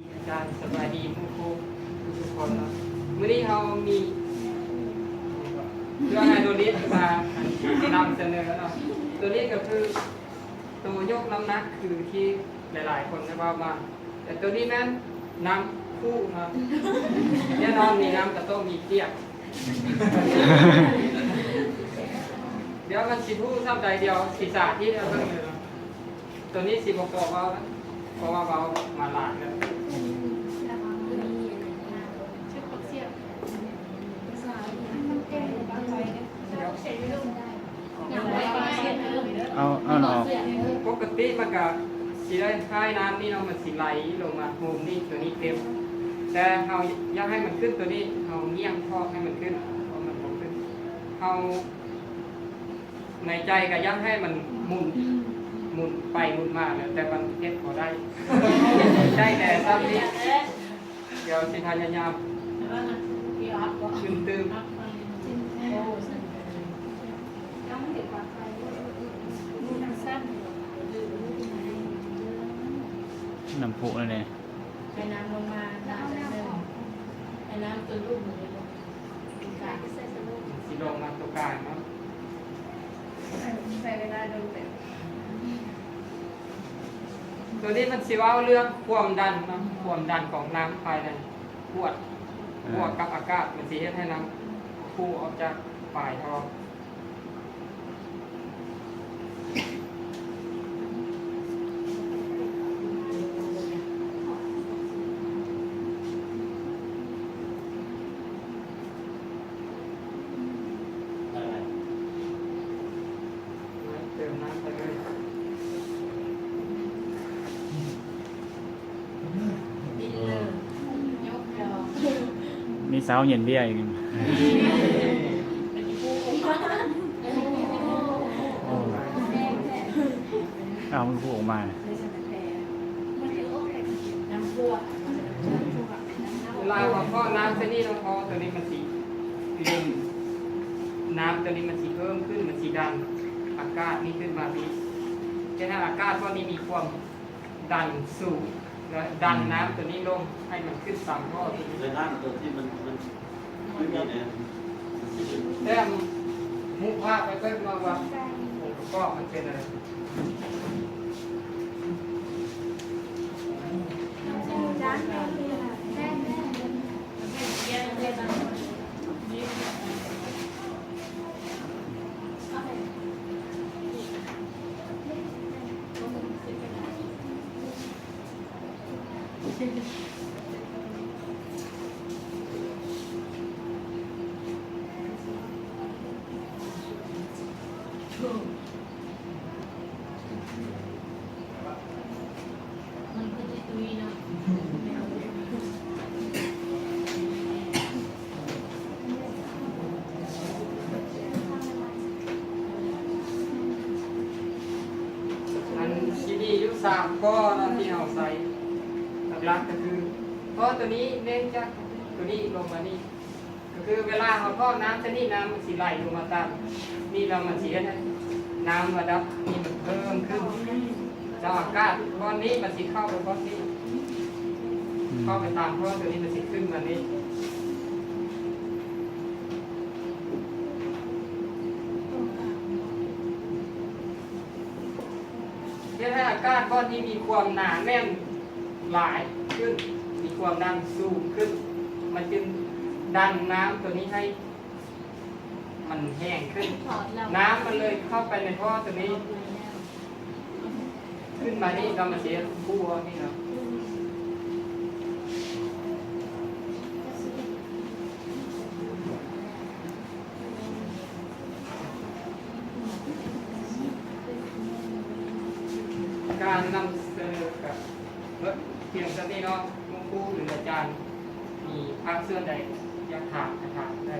ອາຈານ ສະບາຍດີໝູ່ຄູ່ທຸກໆຄົນເນາະ. ມື້ນີ້ເຮົາມີເລື່ອງໃຫ້ໂດລິດມານຳສະເໜີເນາະ. ໂດລິດກໍຄືໂຕຍົກນ້ຳໜັກ ຄືທີ່ຫຼາຍໆຄົນໄດ້ເວົ້າມາ, ແຕ່ໂຕນີ້ແມ່ນນ້ຳພຸເນາະ. ແນ່ນອນມີນ້ຳກໍຕ້ອງມີປຽກ. ດຽວມັນຊິຮູ້ສ່ຳໃດ ດຽວຊິສາທິດໃຫ້ເບິ່ງເລີຍເນາະ. ໂຕນີ້ຊິບໍ່ຂໍເວົ້ານະ ເພາະວ່າເວົ້າມາຫຼາຍແລ້ວ. ເອົາ ເອົາອອກ. ປົກກະຕິມັນກະຊິໄດ້ຖ່າຍນ້ຳນີ້ເນາະ, ມັນຊິໄຫຼລົງມາໂຮມນີ້ ໂຕນີ້ເຕັມ. ແຕ່ເຮົາຢາກໃຫ້ມັນຂຶ້ນໂຕນີ້ ເຮົາງ່ຽງຖອກໃຫ້ມັນຂຶ້ນ ເພາະມັນບໍ່ຂຶ້ນ. ເຮົາ ໃນໃຈກໍຢາກໃຫ້ມັນໝູນ ໝູນໄປໝູນມາແຫຼະ ແຕ່ມັນເຮັດບໍ່ໄດ້ ໄດ້ແຕ່ສ່ຳນີ້. ດຽວຊິພະຍາຍາມຕື່ມໆ. ນ້ຳພຸນັ້ນແຫຼະ ໃຫ້ນ້ຳລົງມາ ນ້ຳໃຫ້ນ້ຳຕົວລຸ່ມ. ຊິລົງມາຕົວກາງເນາະ ໃຊ້ເວລາດົນເຕີບ. ໂຕນີ້ມັນຊິເວົ້າເລື່ອງຄວາມດັນເນາະ, ຄວາມດັນຂອງນ້ຳພາຍໃນຂວດ ອ່າ ບວກກັບອາກາດ ມັນຊິເຮັດໃຫ້ນ້ຳພຸອອກຈາກປາຍທໍ່. ເຕີມນ້ຳໄປເລີຍ. ມີສາວເຢັນເບຍອີກ. ໂອ້ ເອົາມັນພຸອອກມາ. ເວລາເຮົາເທາະນ້ຳໃສ່ນີ້ເນາະ ເພາະວ່າໂຕນີ້ມັນຊິເລັ່ງ ນ້ຳໂຕນີ້ມັນຊິເພີ່ມຂຶ້ນ ມັນຊິດັນອາກາດນີ້ຂຶ້ນມາອີກ ເຮັດໃຫ້ອາກາດພວກນີ້ມີຄວາມດັນສູງ ແລະ ດັນນ້ຳໂຕນີ້ລົງໃຫ້ມັນຂຶ້ນຕາມທໍ່ໂຕນີ້. ແລ້ວນ້ຳໂຕທີ່ມັນ ມັນ ມັນມີແນວ ແຕ້ມຮູບພາບໄປເບິ່ງເນາະວ່າອົງປະກອບມັນເປັນອັນໃດ. ມັນຄືຊິຕຸຍເນາະ. ອັນທີ່ມີຢູ່ສາມຂໍ້ເນາະ ທີ່ເຮົາໃຊ້ຫຼັກໆ ກໍຄືຂໍ້ໂຕນີ້ ເນື່ອງຈາກໂຕນີ້ລົງມານີ້ ກໍຄືເວລາເຮົາຖອກນ້ຳຊະນິດ ນ້ຳມັນຊິໄຫຼລົງມາຕາມນີ້ ແລ້ວມັນຊິເຮັດໃຫ້ນ້ຳລະດັບນີ້ມັນເພີ່ມຂຶ້ນ ແລ້ວອາກາດບ່ອນນີ້ມັນຊິເຂົ້າໄປບ່ອນນີ້ ອືມ ເຂົ້າໄປຕາມທໍ່ໂຕນີ້ ມັນຊິຂຶ້ນມານີ້ ເຮັດໃຫ້ອາກາດບ່ອນນີ້ມີຄວາມໜາແໜ້ນ ຫຼາຍຂຶ້ນ ມີຄວາມດັນສູງຂຶ້ນ ມັນຈຶ່ງດັນນ້ຳໂຕນີ້ໃຫ້ມັນແຮງຂຶ້ນ ນ້ຳມັນເລີຍເຂົ້າໄປໃນທໍ່ໂຕນີ້ ຂຶ້ນມານີ້ ກໍມາເສຍຜູ້ອອກນີ້ເນາະ. ການນຳສະເໜີກໍເບິດພຽງສ່ຳນີ້ເນາະ ໝູ່ຄູ່ ຫຼື ອາຈານ ມີພາກສ່ວນໃດຢາກຖາມກໍຖາມໄດ້.